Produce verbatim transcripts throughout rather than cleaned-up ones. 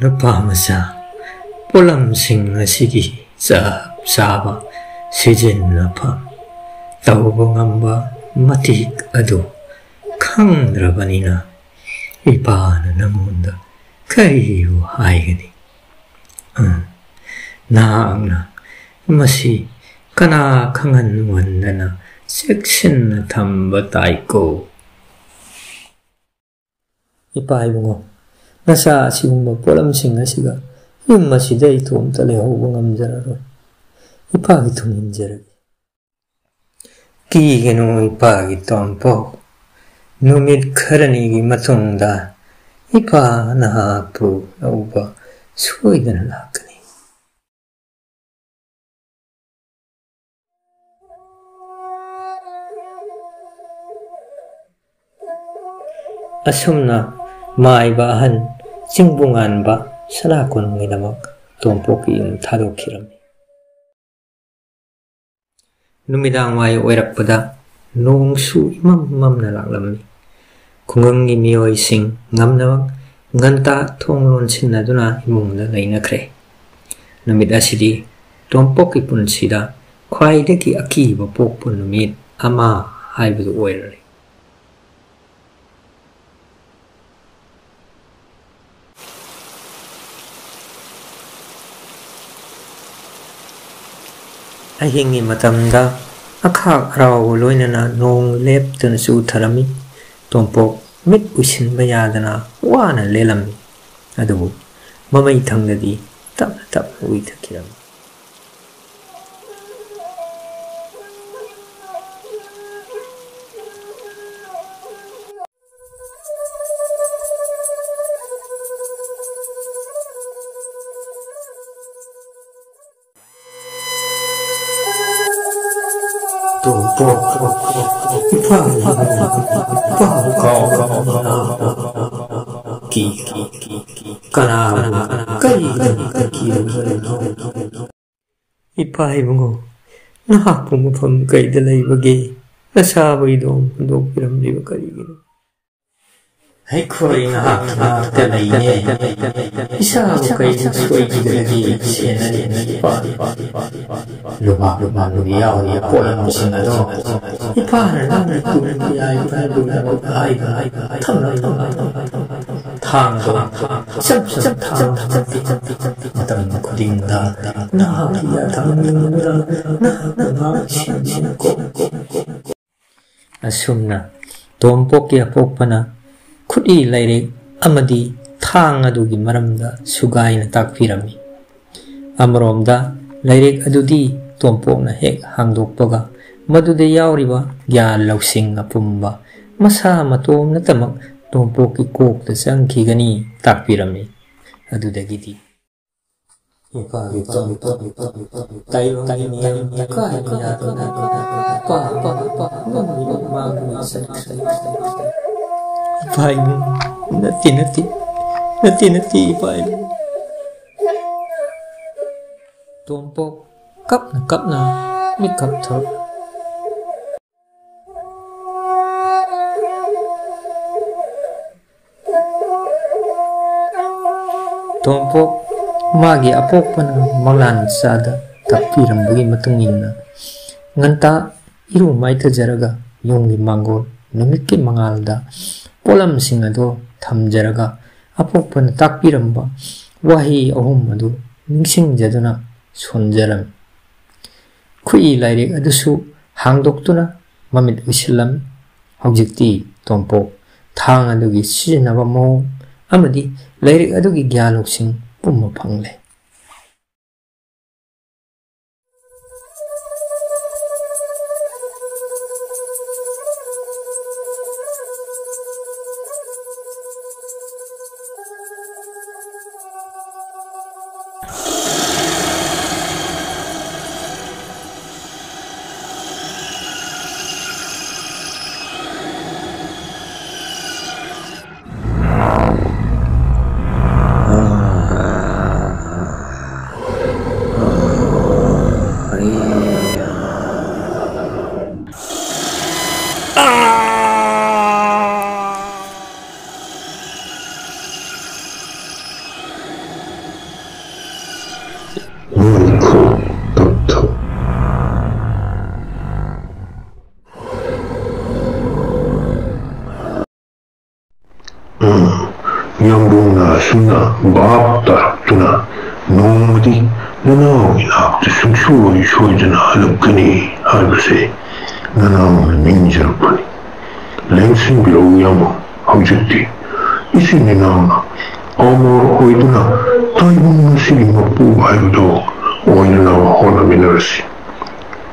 ꯅꯨꯄꯥ ꯃꯆꯥ, ꯄꯣꯠꯂꯝꯁꯤꯡ ꯑꯁꯤꯒꯤ ꯆꯞ ꯆꯥꯕ ꯁꯤꯖꯤꯟꯅꯐꯝ ꯇꯧꯕ ꯉꯝꯕ ꯃꯇꯤꯛ ꯑꯗꯨ ꯈꯪꯗ꯭ꯔꯕꯅꯤꯅ, ꯏꯄꯥꯅ ꯅꯉꯣꯟꯗ ꯀꯔꯤꯕꯨ ꯍꯥꯏꯒꯅꯤ? ꯎꯝ, ꯅꯍꯥꯛꯅ ꯃꯁꯤ ꯀꯅꯥ ꯈꯪꯍꯟ ꯎꯍꯟꯗꯅ ꯆꯦꯛꯁꯤꯟꯅ ꯊꯝꯕ ꯇꯥꯏꯀꯣ꯫ ꯏꯄꯥ ꯏꯕꯨꯡꯉꯣ, ꯅꯆꯥ ꯑꯁꯤꯒꯨꯝꯕ ꯄꯣꯠꯂꯝꯁꯤꯡ ꯑꯁꯤꯒ ꯌꯨꯝ ꯑꯁꯤꯗ ꯏꯇꯣꯝꯇ ꯂꯩꯍꯧꯕ ꯉꯝꯖꯔꯔꯣꯏ꯫ ꯏꯄꯥꯒꯤ ꯊꯨꯡ ꯏꯟꯖꯔꯒꯦ꯫ ꯀꯤꯒꯅꯨ ꯏꯄꯥꯒꯤ ꯇꯣꯝꯄꯣꯛ, ꯅꯨꯃꯤꯠ ꯈꯔꯅꯤꯒꯤ ꯃꯇꯨꯡꯗ ꯏꯄꯥ ꯅꯍꯥꯛꯄꯨ ꯂꯧꯕ ꯁꯣꯏꯗꯅ ꯂꯥꯛꯀꯅꯤ꯫ ꯑꯁꯨꯝꯅ ꯃꯥꯏꯕ ꯑꯍꯟ ꯆꯤꯡꯕꯨ ꯉꯥꯟꯕ ꯁꯅꯥ ꯀꯣꯅꯨꯡꯒꯤꯗꯃꯛ ꯇꯣꯝꯄꯣꯛꯀꯤ ꯌꯨꯝ ꯊꯥꯗꯣꯛꯈꯤꯔꯝꯃꯤ꯫ ꯅꯨꯃꯤꯗꯥꯡ ꯋꯥꯏ ꯑꯣꯏꯔꯛꯄꯗ ꯅꯣꯡꯁꯨ ꯏꯃꯝ ꯃꯝꯅ ꯂꯥꯛꯂꯝꯃꯤ꯫ ꯈꯨꯡꯒꯪꯒꯤ ꯃꯤꯑꯣꯏꯁꯤꯡ ꯉꯝꯅꯃꯛ ꯉꯟꯇꯥ ꯊꯣꯡ ꯂꯣꯟꯁꯤꯟꯅꯗꯨꯅ ꯏꯃꯨꯡꯗ ꯂꯩꯅꯈ꯭ꯔꯦ꯫ ꯅꯨꯃꯤꯠ ꯑꯁꯤꯗꯤ ꯇꯣꯝꯄꯣꯛꯀꯤ ꯄꯨꯟꯁꯤꯗ ꯈ꯭ꯋꯥꯏꯗꯒꯤ ꯑꯀꯤꯕ ꯄꯣꯛꯄ ꯅꯨꯃꯤꯠ ꯑꯃ ꯍꯥꯏꯕꯗꯨ ꯑꯣꯏꯔꯔꯦ꯫ ꯑꯍꯤꯡꯒꯤ ꯃꯇꯝꯗ ꯑꯈꯥꯛ ꯑꯔꯥꯎꯕ ꯂꯣꯏꯅꯅ ꯅꯣꯡ ꯂꯦꯞꯇꯅ ꯆꯨꯊꯔꯝꯃꯤ꯫ ꯇꯣꯝꯄꯣꯛ ꯃꯤꯠ ꯎꯏꯁꯤꯟꯕ ꯌꯥꯗꯅ ꯋꯥꯅ ꯂꯦꯜꯂꯝꯃꯤ꯫ ꯑꯗꯨꯕꯨ ꯃꯃꯩ ꯊꯪꯗꯗꯤ ꯇꯞꯅ ꯇꯞꯅ ꯎꯏꯊꯈꯤꯔꯝꯃꯤ꯫ ꯀꯅꯥ ꯀꯔꯤ ꯏꯄꯥ ꯏꯕꯨꯡꯉꯣ, ꯅꯍꯥꯛꯄꯨ ꯃꯐꯝ ꯀꯩꯗ ꯂꯩꯕꯒꯦ? ꯅꯁꯥꯕꯨ ꯏꯗꯣꯝ ꯍꯨꯟꯗꯣꯛꯄꯤꯔꯝꯂꯤꯕ ꯀꯔꯤꯒꯤꯅꯣ? ꯑꯩꯈꯣꯏ ꯉꯥꯏꯍꯥꯛ ꯉꯥꯏꯍꯥꯛꯇ ꯂꯩꯌꯦ꯫ ꯏꯁꯥꯕꯨ ꯀꯩꯅ ꯁꯣꯏꯈꯤꯗꯒꯦ ꯁꯦꯟꯅꯔꯤ ꯏꯄꯥ꯫ ꯂꯨꯕꯥꯛ ꯂꯨꯕꯥꯛ ꯌꯥꯎꯔꯤ ꯄꯣꯠꯂꯝꯁꯤꯡ ꯑꯗꯣ ꯏꯄꯥꯅ ꯅꯪꯒꯤ ꯇꯨꯡꯒꯤ ꯌꯥꯏꯐꯅ ꯂꯣꯏꯅꯃꯛ ꯍꯥꯏꯕ ꯊꯝꯂꯝꯕ ꯊꯥꯡꯗꯣ ꯏꯆꯝ ꯆꯝ ꯊꯥꯡ ꯅꯠꯇꯦ꯫ ꯃꯇꯝ ꯈꯨꯗꯤꯡꯗ ꯅꯍꯥꯛꯀꯤ ꯌꯥꯊꯪ ꯅꯤꯡꯗꯨꯅ ꯅꯍꯥꯛꯅ ꯉꯥꯛ ꯁꯦꯟꯁꯤꯅꯀꯣ꯫ ꯑꯁꯨꯝꯅ ꯇꯣꯝꯄꯣꯛꯀꯤ ꯑꯄꯣꯛꯄꯅ ꯈꯨꯠꯏ ꯂꯥꯏꯔꯤꯛ ꯑꯃꯗꯤ ꯊꯥꯡ ꯑꯗꯨꯒꯤ ꯃꯔꯝꯗ ꯁꯨꯒꯥꯏꯅ ꯇꯥꯛꯄꯤꯔꯝꯃꯤ꯫ ꯑꯃꯔꯣꯝꯗ ꯂꯥꯏꯔꯤꯛ ꯑꯗꯨꯗꯤ ꯇꯣꯝꯄꯣꯛꯅ ꯍꯦꯛ ꯍꯥꯡꯗꯣꯛꯄꯒ ꯃꯗꯨꯗ ꯌꯥꯎꯔꯤꯕ ꯒ꯭ꯌꯥꯟ ꯂꯧꯁꯤꯡ ꯑꯄꯨꯝꯕ ꯃꯁꯥ ꯃꯇꯣꯝꯅꯇꯃꯛ ꯇꯣꯝꯄꯣꯛꯀꯤ ꯀꯣꯛꯇ ꯆꯪꯈꯤꯒꯅꯤ ꯇꯥꯛꯄꯤꯔꯝꯃꯤ꯫ ꯑꯗꯨꯗꯒꯤꯗꯤ ꯏꯄꯥꯒꯤ ꯇꯨꯡ ꯇꯥꯏꯕꯪ ꯃꯤꯌꯥꯝ ꯏꯀꯥꯏ ꯃꯤꯔꯥꯠꯅ ꯄꯥ ꯄꯥ ꯄꯥ ꯅꯪꯒꯤ ꯃꯥꯡꯗꯨꯅ ꯆꯠꯈ꯭ꯔꯦ꯫ ꯏꯄꯥ ꯏꯃꯨꯡ ꯅꯠꯇꯦ ꯅꯠꯇꯦ ꯅꯠꯇꯦ ꯅꯠꯇꯦ ꯏꯄꯥ ꯏꯃꯨꯡ꯫ ꯇꯣꯝꯄꯣꯛ ꯀꯞꯅ ꯀꯞꯅ ꯃꯤꯀꯞ ꯊꯣꯛ꯫ ꯇꯣꯝꯄꯣꯛ ꯃꯥꯒꯤ ꯑꯄꯣꯛꯄꯅ ꯃꯪꯂꯥꯟ ꯃꯆꯥꯗ ꯇꯥꯛꯄꯤꯔꯝꯕꯒꯤ ꯃꯇꯨꯡ ꯏꯟꯅ ꯉꯟꯇꯥ ꯏꯔꯨ ꯃꯥꯏꯊꯖꯔꯒ ꯌꯨꯝꯒꯤ ꯃꯥꯡꯒꯣꯜ ꯅꯨꯃꯤꯠꯀꯤ ꯃꯉꯥꯜꯗ ꯄꯣꯠꯂꯝꯁꯤꯡ ꯑꯗꯨ ꯊꯝꯖꯔꯒ ꯑꯄꯣꯛꯄꯅ ꯇꯥꯛꯄꯤꯔꯝꯕ ꯋꯥꯍꯩ ꯑꯍꯨꯝ ꯑꯗꯨ ꯅꯤꯡꯁꯤꯡꯖꯗꯨꯅ ꯁꯣꯟꯖꯔꯝꯃꯤ꯫ ꯈꯨꯠꯏ ꯂꯥꯏꯔꯤꯛ ꯑꯗꯨꯁꯨ ꯍꯥꯡꯗꯣꯛꯇꯨꯅ ꯃꯃꯤꯠ ꯎꯏꯁꯤꯜꯂꯝꯃꯤ꯫ ꯍꯧꯖꯤꯛꯇꯤ ꯇꯣꯝꯄꯣꯛ ꯊꯥꯡ ꯑꯗꯨꯒꯤ ꯁꯤꯖꯤꯟꯅꯕ ꯃꯑꯣꯡ ꯑꯃꯗꯤ ꯂꯥꯏꯔꯤꯛ ꯑꯗꯨꯒꯤ ꯒ꯭ꯌꯥꯟ ꯂꯧꯁꯤꯡ ꯄꯨꯝꯕ ꯐꯪꯂꯦ꯫ ꯌꯥꯝꯕꯨꯡꯅ ꯑꯁꯨꯝꯅ ꯚꯥꯞ ꯇꯥꯔꯛꯇꯨꯅ ꯅꯣꯡꯃꯗꯤ ꯅꯅꯥꯎꯒꯤ ꯅꯥꯛꯇ ꯁꯨꯡꯁꯣꯏ ꯁꯣꯏꯗꯅ ꯍꯜꯂꯛꯀꯅꯤ ꯍꯥꯏꯕꯁꯦ ꯅꯅꯥꯎꯅ ꯅꯤꯡꯖꯔꯛꯄꯅꯤ꯫ ꯂꯦꯡꯁꯤꯟꯕꯤꯔꯛꯎ ꯌꯥꯝꯕꯨꯡ꯫ ꯍꯧꯖꯤꯛꯇꯤ ꯏꯆꯤꯟ ꯏꯅꯥꯎꯅ ꯑꯃꯣꯔ ꯑꯣꯏꯗꯨꯅ ꯇꯥꯏꯕꯪ ꯑꯁꯤꯒꯤ ꯃꯄꯨ ꯍꯥꯏꯕꯗꯣ ꯑꯣꯏꯅꯅꯕ ꯍꯣꯠꯅꯃꯤꯟꯅꯔꯁꯤ꯫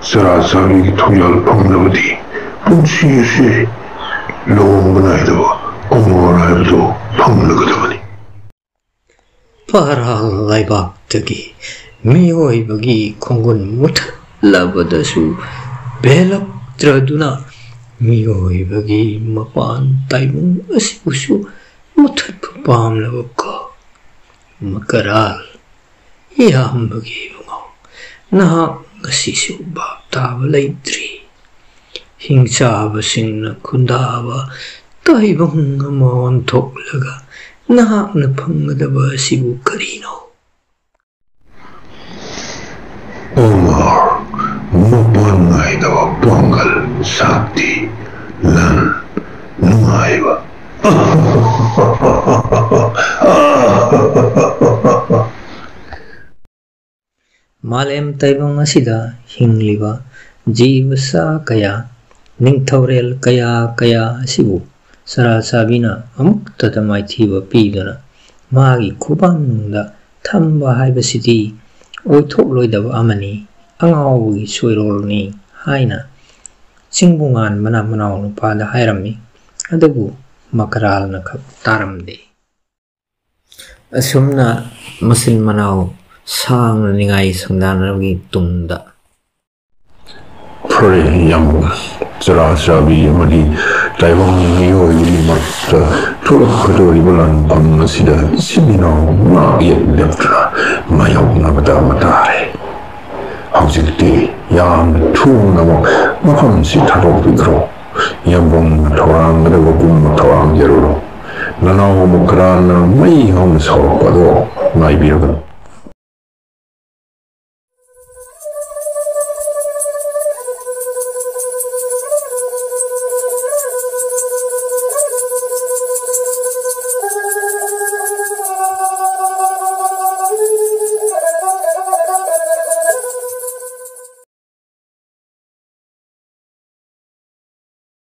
ꯆꯔꯥ ꯆꯥꯕꯤꯒꯤ ꯊꯧꯖꯥꯜ ꯐꯪꯂꯕꯗꯤ ꯄꯨꯟꯁꯤ ꯑꯁꯤ ꯂꯨꯍꯣꯡꯕ ꯅꯥꯏꯗꯕ ꯑꯃꯣꯔ ꯍꯥꯏꯕꯗꯨ ꯐꯪꯂꯒꯗꯕꯅꯤ꯫ ꯐꯔꯥꯜ ꯂꯩꯕꯥꯛꯇꯒꯤ ꯃꯤꯑꯣꯏꯕꯒꯤ ꯈꯣꯡꯒꯨꯟ ꯃꯨꯊꯠꯂꯕꯗꯁꯨ ꯄꯦꯜꯂꯛꯇ꯭ꯔꯗꯨꯅ ꯃꯤꯑꯣꯏꯕꯒꯤ ꯃꯄꯥꯟ ꯇꯥꯏꯕꯪ ꯑꯁꯤꯕꯨꯁꯨ ꯃꯨꯊꯠꯄ ꯄꯥꯝꯂꯕꯀꯣ ꯃꯀꯔꯥꯜ꯫ ꯏꯌꯥꯝꯕꯒꯤ ꯏꯕꯨꯡꯉꯣ, ꯅꯍꯥꯛ ꯉꯁꯤꯁꯨ ꯚꯥꯞ ꯇꯥꯕ ꯂꯩꯇ꯭ꯔꯤ꯫ ꯍꯤꯡꯆꯥꯕꯁꯤꯡꯅ ꯈꯨꯟꯗꯥꯕ ꯇꯥꯏꯕꯪ ꯑꯃ ꯑꯣꯟꯊꯣꯛꯂꯒ ꯅꯍꯥꯛꯅ ꯐꯪꯒꯗꯕ ꯑꯁꯤꯕꯨ ꯀꯔꯤꯅꯣ? ꯑꯃꯔ, ꯃꯄꯥꯟ ꯅꯥꯏꯗꯕ ꯄꯥꯡꯒꯜ, ꯁꯛꯇꯤ, ꯂꯟ, ꯅꯨꯡꯉꯥꯏꯕ꯫ ꯃꯥꯂꯦꯝ ꯇꯥꯏꯕꯪ ꯑꯁꯤꯗ ꯍꯤꯡꯂꯤꯕ ꯖꯤꯕ ꯁꯥ ꯀꯌꯥ, ꯅꯤꯡꯊꯧꯔꯦꯜ ꯀꯌꯥ ꯀꯌꯥ ꯑꯁꯤꯕꯨ ꯆꯔꯥ ꯆꯥꯕꯤꯅ ꯑꯃꯨꯛꯇꯗ ꯃꯥꯏꯊꯤꯕ ꯄꯤꯗꯨꯅ ꯃꯥꯒꯤ ꯈꯨꯕꯥꯡꯅꯨꯡꯗ ꯊꯝꯕ ꯍꯥꯏꯕꯁꯤꯗꯤ ꯑꯣꯏꯊꯣꯛꯂꯣꯏꯗꯕ ꯑꯃꯅꯤ, ꯑꯉꯥꯎꯕꯒꯤ ꯁꯣꯏꯔꯣꯜꯅꯤ ꯍꯥꯏꯅ ꯆꯤꯡꯕꯨꯉꯥꯟꯕꯅ ꯃꯅꯥꯎ ꯅꯨꯄꯥꯗ ꯍꯥꯏꯔꯝꯃꯤ꯫ ꯑꯗꯨꯕꯨ ꯃꯀꯔꯥꯜꯅ ꯈꯛ ꯇꯥꯔꯝꯗꯦ꯫ ꯑꯁꯨꯝꯅ ꯃꯆꯤꯟ ꯃꯅꯥꯎ ꯁꯥꯡꯅ ꯅꯤꯡꯉꯥꯏ ꯁꯪꯗꯥꯅꯕꯒꯤ ꯇꯨꯡꯗ, ꯐꯔꯦ ꯌꯥꯝꯕꯨꯡ, ꯆꯔꯥ ꯆꯥꯕꯤ ꯑꯃꯗꯤ ꯇꯥꯏꯕꯪ ꯃꯤꯑꯣꯏꯕꯒꯤ ꯃꯔꯛꯇ ꯊꯣꯛꯂꯛꯀꯗꯧꯔꯤꯕ ꯂꯥꯟꯐꯝ ꯑꯁꯤꯗ ꯏꯆꯤꯟ ꯏꯅꯥꯎ ꯉꯥꯛ ꯌꯦꯠ ꯂꯦꯞꯇꯨꯅ ꯃꯥꯌꯣꯛꯅꯕꯗ ꯑꯃ ꯇꯥꯔꯦ꯫ ꯍꯧꯖꯤꯛꯇꯤ ꯌꯥꯝꯅ ꯊꯨꯅꯃꯛ ꯃꯐꯝꯁꯤ ꯊꯥꯗꯣꯛꯄꯤꯈ꯭ꯔꯣ꯫ ꯌꯥꯝꯕꯨꯡꯅ ꯊꯧꯔꯥꯡꯒꯗꯕꯒꯨꯝꯅ ꯊꯧꯔꯥꯡꯖꯔꯨꯔꯣ꯫ ꯅꯅꯥꯎ ꯃꯀꯔꯥꯟꯅ ꯃꯩ ꯍꯧꯅ ꯁꯧꯔꯛꯄꯗꯣ ꯉꯥꯏꯕꯤꯔꯒꯅꯨ꯫